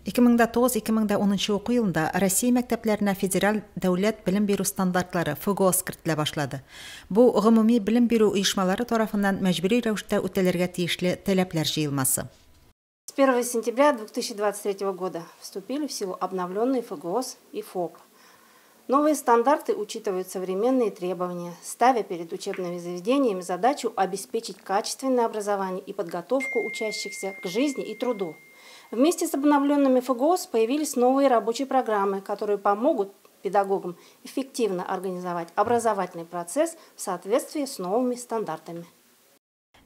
2009-2010 уку елында Россия мәктәпләренә федераль дәүләт белем бирү стандартлары, ФГОС, кертелә башлады. Бу, гомуми белем бирү оешмалары тарафыннан мәҗбүри рәвештә үтәлергә тиешле таләпләр җыелмасы. С 1 сентября 2023 года вступили в силу обновленные ФГОС и ФОП. Новые стандарты учитывают современные требования, ставя перед учебными заведениями задачу обеспечить качественное образование и подготовку учащихся к жизни и труду. Вместе с обновленными ФГОС появились новые рабочие программы, которые помогут педагогам эффективно организовать образовательный процесс в соответствии с новыми стандартами.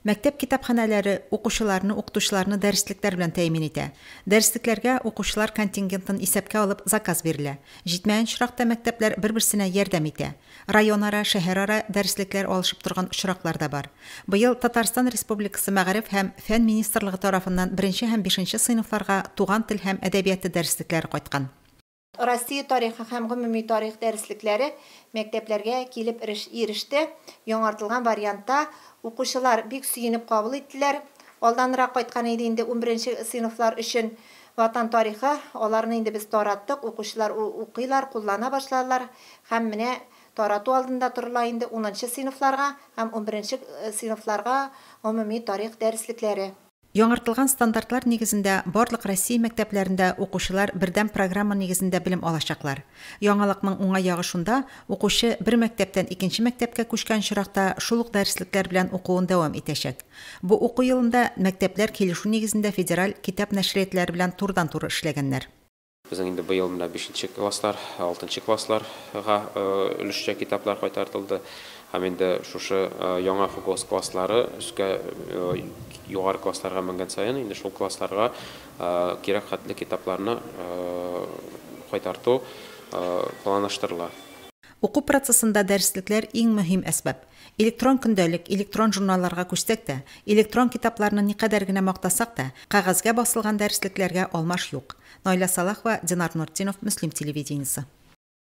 Мәктәп китапханәләре укучыларны, укытучыларны дәреслекләр белән тәэмин итә. Дәреслекләргә укучылар контингентын исәпкә алып заказ бирелә. Җитмәгән очракта мәктәпләр бер-берсенә ярдәм итә. Районара, шәһәрара дәреслекләр алышып торган очраклар да бар. Быел Татарстан Республикасы Мәгариф һәм фән министрлыгы тарафыннан беренче һәм бишенче сыйныфларга туган тел һәм әдәбияты дәреслекләре кайткан. Россия тарихы һәм гомуми тарих дәреслекләре мәктәпләргә килеп иреште. Яңартылган вариантта укучылар бик сөенеп кабул иттеләр. Алданрак кайткан иде инде 11 сыйныфлар өчен Ватан тарихы. Аларны инде без тараттык, укучылар укыйлар, куллана башладылар һәм менә тарату алдында торыла инде 10 сыйныфларга һәм 11 сыйныфларга гомуми тарих дәреслекләре. Яңартылган стандартлар нигезендә барлык Россия мәктәпләрендә укучылар бердәм программа нигезендә белем алачаклар. Яңалыкның уңай ягы шунда, укучы бер мәктәптән икенче мәктәпкә күчкән очракта шул ук дәреслекләр белән укуын дәвам итәчәк. Бу уку елында мәктәпләр килешү нигезендә федераль китап нәшриятләре белән турыдан-туры эшләгәннәр. Безнең инде быел менә 5 класслар, 6 классларга өлешчә китаплар кайтартылды. Һәм инде шушы яңа ФГОС класслары өскә югары классларга менгән саен инде шул классларга кирәк хәтле китапларны кайтарту планлаштырыла. Уку процессында дәреслекләр иң мөһим әсбап. Электрон көндәлек, электрон журналларга күчсәк тә, электрон китапларны никадәр генә мактасак та, кәгазьгә басылган дәреслекләргә алмаш юк. Наиля Салахова, Динар Нуртдинов, Мөслим телевидениесе.